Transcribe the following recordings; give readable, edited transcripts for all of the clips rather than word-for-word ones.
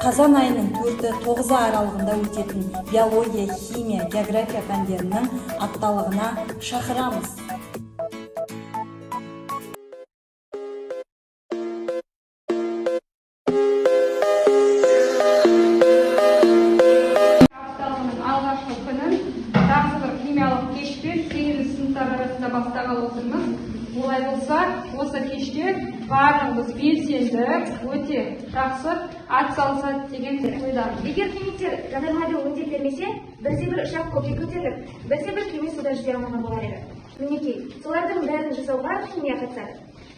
Қазан айының 4-9 аралығында өтетін биология, химия, география пәндерінің апталығына шақырамыз. Апталығының алғашқы күнін жақсы бір химиялық кешпен сегізінші сыныптар арасында бастағалы отырмыз. Олай болса, осы кеште барлығымыз белсенді, өте жақсы атсалысады деген ойдамын. Егер химиктер жанармайды өңдеп бермесе, бірде бір ұшақ көкке көтеріліп, бірде бір кеме суда жүзе алмаған болар еді. Мінекей, солардың бәрін жасауға химия қатысады.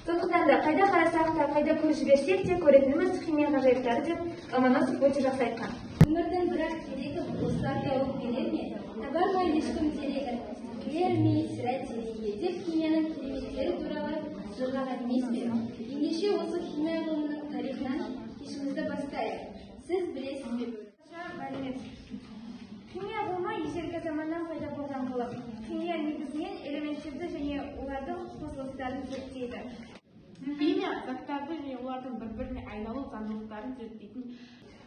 Сондықтан да қайда қарасақ та, қайда көз жіберсек те көретініміз химия ғажайыптары деп Ломоносов өте жақсы айтқан. Өмірдің бірақ керегі осылар тауып келер ме? Табар ма ешкім дерегін? Кірер ме сірә тереңге деп химияның кереметтері туралы жырлаған емес пе? Ендеше осы химия ғылымының тарихынан кешімізді бастайық. Сіз білесіз бе? Мәлімет. Химия ғылымы ежелгі заманнан пайда болған ғылым. Химия негізінен элементтерді және олардың қосылыстарын зерттейді. Химия заттарды және олардың бір-біріне айналу заңдылықтарын зерттейтін.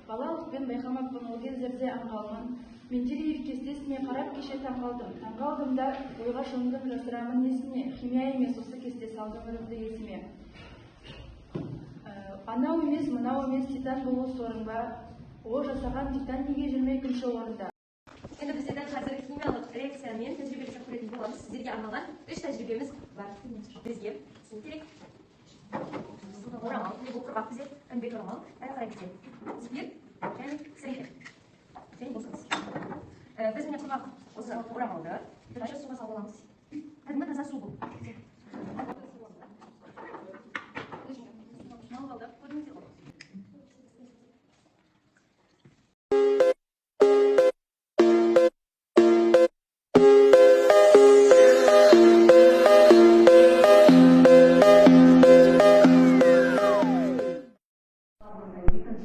Балалықпен байқамаппын ол кездерде аңғалмын. Менделеев кестесіне қарап кеше таңғалдым. Таңғалдым да ойға шомдым, жасырамын несіне. Химия емес, осы кесте салды өмірімді есіме. Анау емес, мынау емес, титан болу сорың ба? Ол жасаған титан неге 22-ші орында? Енді біздерден қазір химиялық реакциямен тәжірибе жасап көретін боламыз. Сіздерге арналған 3 тәжірибеміз бар. Бізге су керек. Орамал, не бұл құрғақ бізде, кәдімгі орамал. Әрі қарай бізде спирт және сіріңке. Және бос ыдыс. Біз міне құрғақ осы орамалды бірінші суға салып аламыз. Кәдімгі таза су бұл. Алып алдық, көрдіңіздер ғой.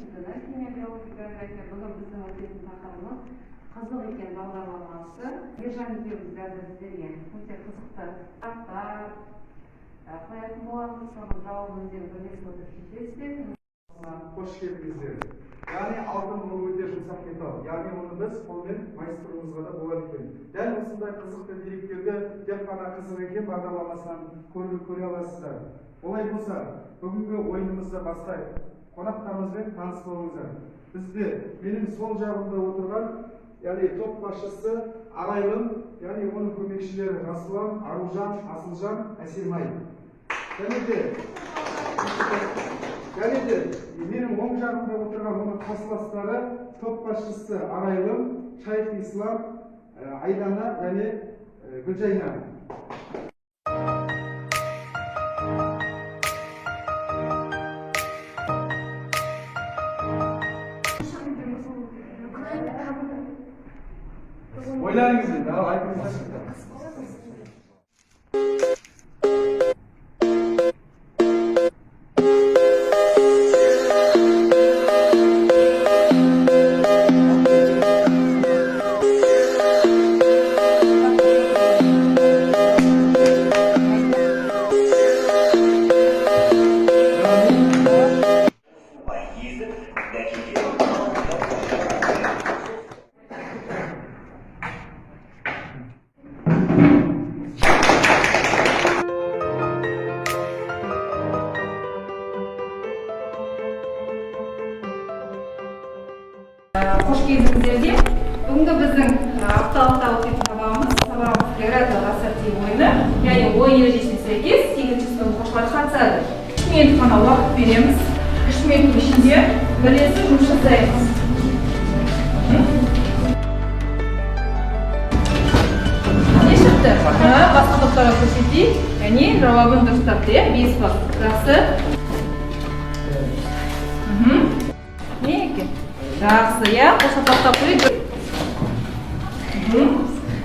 Екінші күні химия, биология, география. Бүгін біздің өтетін тақырыбымыз «Қызық екен» бағдарламасы. Ержан екеуміз қазір сіздерге өте қызықты сұрақтар қоятын боламыз. Соның жауабын өздері бірлесіп отырып шешесіздер. Қош келдіңіздер. Яғни алтын бұл өте жұмсақ металл, яғни оны біз қолмен майыстыруымызға да болады екен. Дәл осындай қызықты деректерді тек қана «Қызық екен» бағдарламасынан көре аласыздар. Олай болса, бүгінгі ойынымызды бастайық. Қонақтарымызбен таныс болыңыздар. Бізде менің сол жағымда отырған, яғни топ басшысы Арайлым, яғни оның көмекшілері Жасұлан, Аружан, Асылжан, Әсемай. Және де менің оң жағымда отырған оның қарсыластары топ басшысы Арайлым, Шайх Ислам, Айдана және Гүлжайна. Ойланыңыз енді, ал айтыңыздаршы. Қош келдіңіздер де. Бүгінгі біздің апталықта өтетін сабағымыз географиялық ассорти ойыны, яғни ойын ережесіне сәйкес сегізінші сынып оқушылары қатысады. 3 минут қана уақыт береміз. 3 минуттың ішінде бірлесіп жұмыс жасаймыз. Не шықты? Басқа топтарға көрсетейік. Яғни жауабын дұрыс тапты, иә, 5 балл. Жақсы. Не екен? Жақсы, иә, қол шапалақтап көрейік.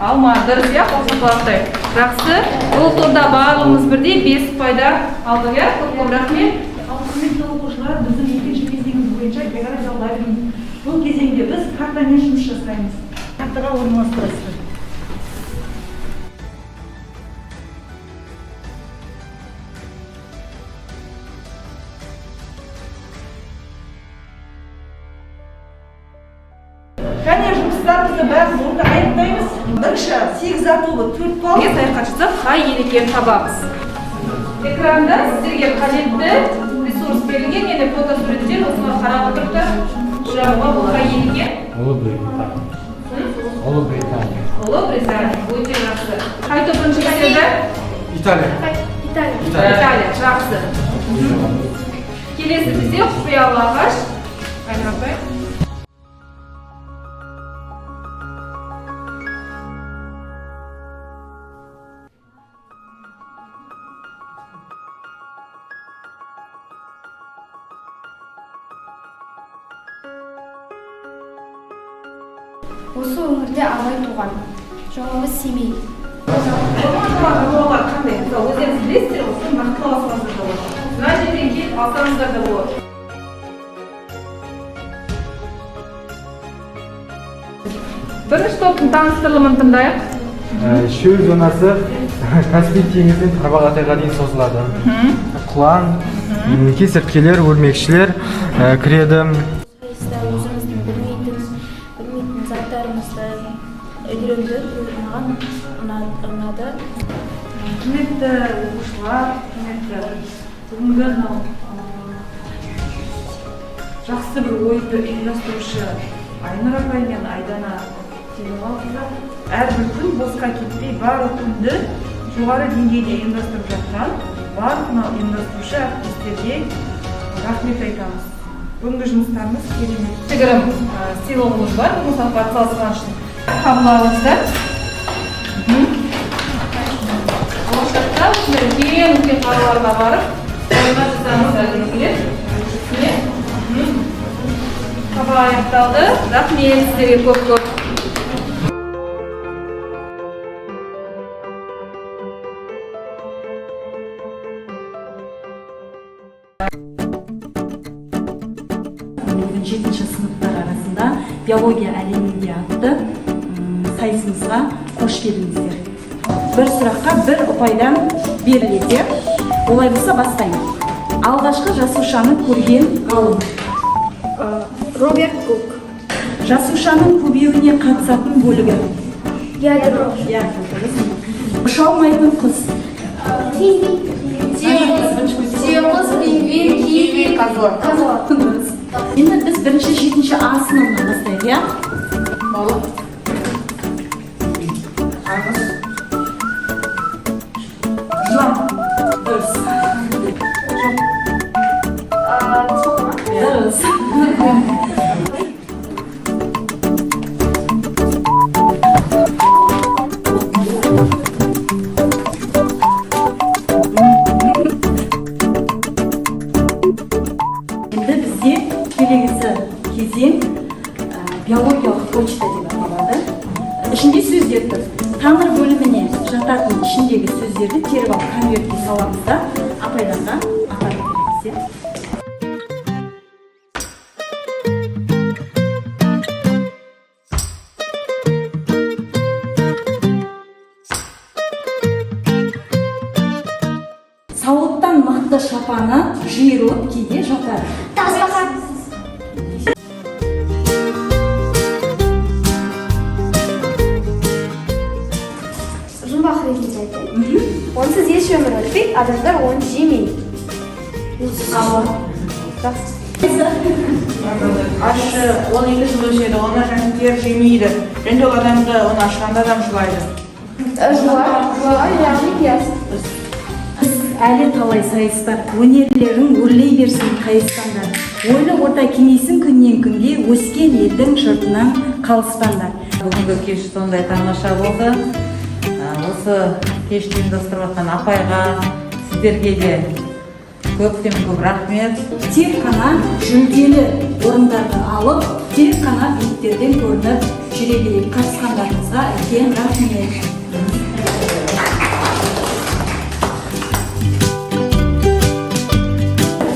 Алма, дұрыс, иә, қол шапалақтайық. Жақсы, бұл турда барлығымыз бірдей 5 ұпайда алдық, иә, көп көп рахмет. Ал, құрметті оқушылар, біздің екінші кезеңіміз бойынша географиялық лабиринт. Бұл кезеңде біз картамен жұмыс жасаймыз. Картаға орналастырасыздар. Жұмыстарымызды бәрін орында аяқтаймыз. Бірінші 8 А тобы 4 балл. Саяхат жасап, қай ел екенін табамыз. Экранда сіздерге қажетті ресурс берілген, яғни фотосуреттер, осыған қарап отырып та ойлануға болады. Қай ел екен? Ұлыбритания. Ұлыбритания. Ұлыбритания. Өте жақсы. Қай топ бірінші келді? Италия. Италия. Италия. Жақсы. Келесі бізде құпиялы ағаш. Айнұр апай. Осы өңірде Абай туған. Жауабы Семей. Орман жануарлар қандай? Мысалы, өздеріңіз білесіздер ғой, соны нақтылап алсаңыздар да болады. Мына жерден келіп алсаңыздар да болады. Бірінші топтың таныстырылымын тыңдайық. Шөл зонасы Каспий теңізінен Тарбағатайға дейін созылады. Құлан, кесірткелер, өрмекшілер кіреді. Сайыста өзіміздің білмейтін заттарымызды үйрендік. Маған ұнады. Құрметті оқушылар, құрметті бүгінгі мынау жақсы бір ойынды ұйымдастырушы Айнұр апай мен Айдана Темірланқызы, әрбір күн босқа кетпей, барлық күнді жоғары деңгейде ұйымдастырып жатқан барлық мынау ұйымдастырушы әріптестерге рахмет айтамыз. Бүгінгі жұмыстарымыз керемет. Кішігірім сыйлығымыз бар бүгін сабаққа атсалысқан үшін. Қабыл алыңыздар. Болашақта осындай үлкен үлкен қалаларға барып ойындар жасаңыздар деп келеді. Сабақ аяқталды. Рахмет сіздерге көп көп. Бүгін жетінші сыныптар арасында «Биология әлемінде» атты сайысымызға қош келдіңіздер. Бір сұраққа бір ұпайдан беріледі. Олай болса, бастаймын. Алғашқы жасушаны көрген ғалым? Роберт Гук. Жасушаның көбеюіне қатысатын бөлігі? Ядро. Иә, дұрыс. Ұша алмайтын құс? Теңіз, пингвин, киви, Қазылар. Дұрыс. Енді біз бірінші жетінші А сыныбынан бастайық, иә. Балық. Қарғыс. Жылан. Дұрыс. Дұрыс. Енді бізде келесі кезең биологиялық почта деп аталады. Ішінде сөздер тұр. Тамыр бөліміне жататын ішіндегі сөздерді теріп алып, конвертке саламыз да, апайларға апарып береміз, иә. Сауыттан мықты шапаны жиырылып кейде жатады. Тасбақа. Жұмбақ ретінде айтайын. Онсыз еш өмір өтпейді, адамдар оны жемейді. Жақсы. Ащы, 12 жыл өседі, оны жәндіктер жемейді. Және ол адамды, оны ашқанда адам жылайды. Жуа, яғни пияз. Әлі талай сайыс бар, өнерлерің өрлей берсін қайыспаңдар. Ойлы орта кеңейсін күннен күнге, өскен елдің жұртынан қалыспаңдар. Бүгінгі кеш сондай тамаша болды. Осы кешті ұйымдастырып жатқан апайға, сіздерге де көптен көп рахмет. Тек қана жүлделі орындарды алып, тек қана биіктерден көрініп жүре берейік. Қатысқандарыңызға үлкен рахмет.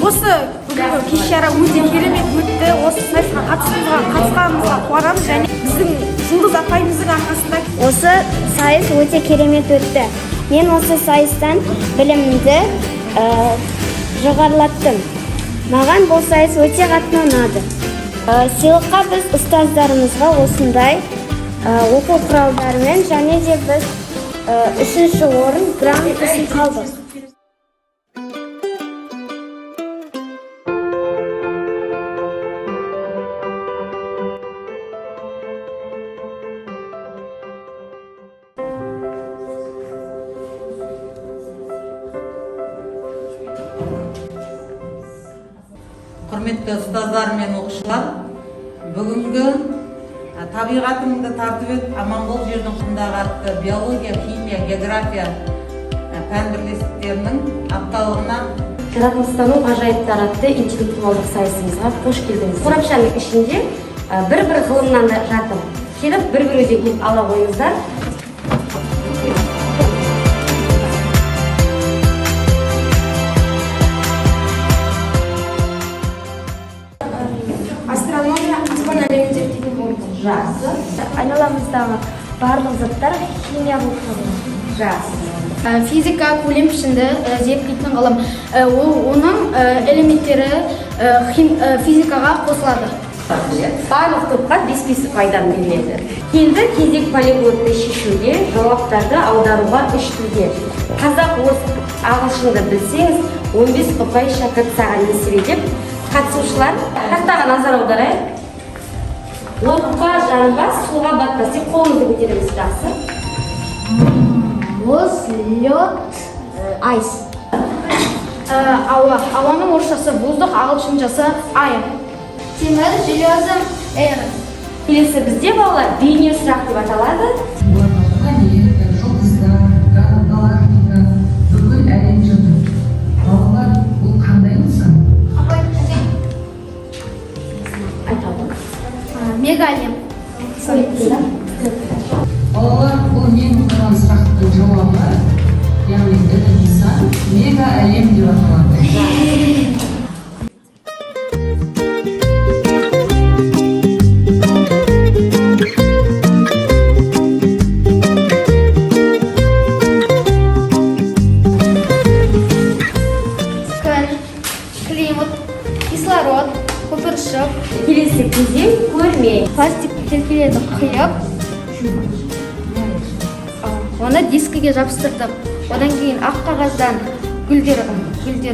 Осы бүгінгі кеш шара өте керемет өтті. Осы сайысқа қатысқанымызға қуанамыз және біздің Жұлдыз апайымыздың арқасында. Осы сайыс өте керемет өтті. Мен осы сайыстан білімімді жоғарылаттым. Маған бұл сайыс өте қатты ұнады. Сыйлыққа біз ұстаздарымызға осындай Оқу құралдарымен және де біз үшінші орын грамотасын алдық. Құрметті ұстаздар мен оқушылар, бүгінгі «Табиғатыңды тартып өт, аман бол жердің құндағы» атты биология, химия, география пән бірлестіктерінің апталығына «Жаратылыстану ғажайыптары» атты интеллектуалдық сайысымызға қош келдіңіз. Қорапшаның ішінде бір-бір ғылымнан да жатыр. Келіп, бір-біреуден келіп ала қойыңыздар. Астрономия, аспан әлемін зерттейтін ғылым. Жақсы. Айналамыздағы барлық заттар химия болып табылады. Жақсы. Физика көлем, пішінді зерттейтін ғылым. Оның элементтері физикаға қосылады. Барлық топқа 5-5 ұпайдан беріледі. Келді кезек полиглотты шешуге, жауаптарды аударуға үш тілге. Қазақ, орыс, ағылшынды білсеңіз, 15 ұпай шәкірт саған несібе деп қатысушылар тақтаға назар аударайық. Отқа жанбас, суға батпас деп қолымызды көтереміз, жақсы. Мұз, лед, айс. Ауа. Ауаның орысшасы воздух, ағылшыншасы air. Темір, железо, air. Келесі бізде, балалар, бейне сұрақ деп аталады. Планета, жұлдыздар, галактика, бүкіл әлем жатыр. Балалар, бұл қандай нысан? Апай, айтайын. Айтады. Мега әлем. Балалар, бұл мен қойған сұрақтың жауабы, яғни ірі нысан мега әлем деп аталады. Күн, климат, кислород, көпіршік. Келесі кезең көрме. Пластик бөтелкелерді қиып, оны дискіге жабыстырдық. Одан кейін ақ қағаздан гүлдер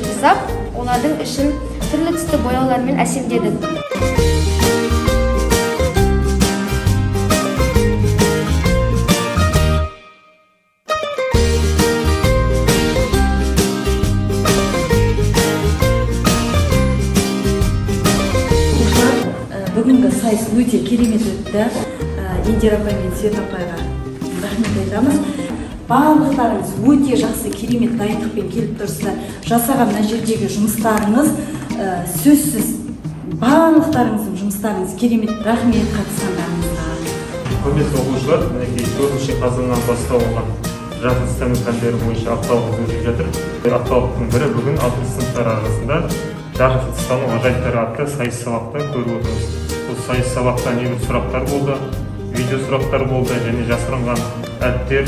жасап, олардың ішін түрлі түсті бояулармен әсемдедік. Оқушылар, бүгінгі сайыс өте керемет өтті. Индира апай мен Света апайға рахмет айтамыз. Барлықтарыңыз өте жақсы, керемет дайындықпен келіп тұрсыздар. Жасаған мына жердегі жұмыстарыңыз, сөзсіз барлықтарыңыздың жұмыстарыңыз керемет. Рахмет қатысқандарыңызға. Құрметті оқушылар, мінекей, 4 қазаннан бастау алған жаратылыстану пәндері бойынша апталық өтіп жатыр. Апталықтың бірі бүгін алтыншы сыныптар арасында «Жаратылыстану ғажайыптары» атты сайыс сабақты көріп отырмыз. Бұл сайыс сабақта небір сұрақтар болды, видео сұрақтар болды және жасырынған әріптер,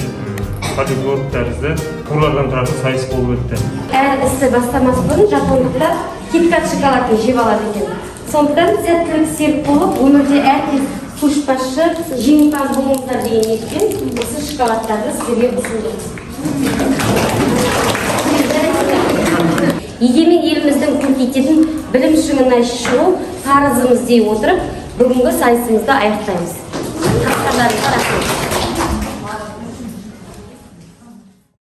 полиглот тәрізді турлардан тұратын сайыс болып өтті. Әр істі бастамас бұрын жапондықтар КитКат шоколадын жеп алады екен. Сондықтан сәттілік серік болып, өмірде әркез көшбасшы, жеңімпаз болыңыздар деген ниетпен осы шоколадтарды сіздерге ұсындық. Егемен еліміздің көркейтетін білім шыңына шығу парызымыз дей отырып, бүгінгі сайысымызды аяқтаймыз. Қатысқандарыңызға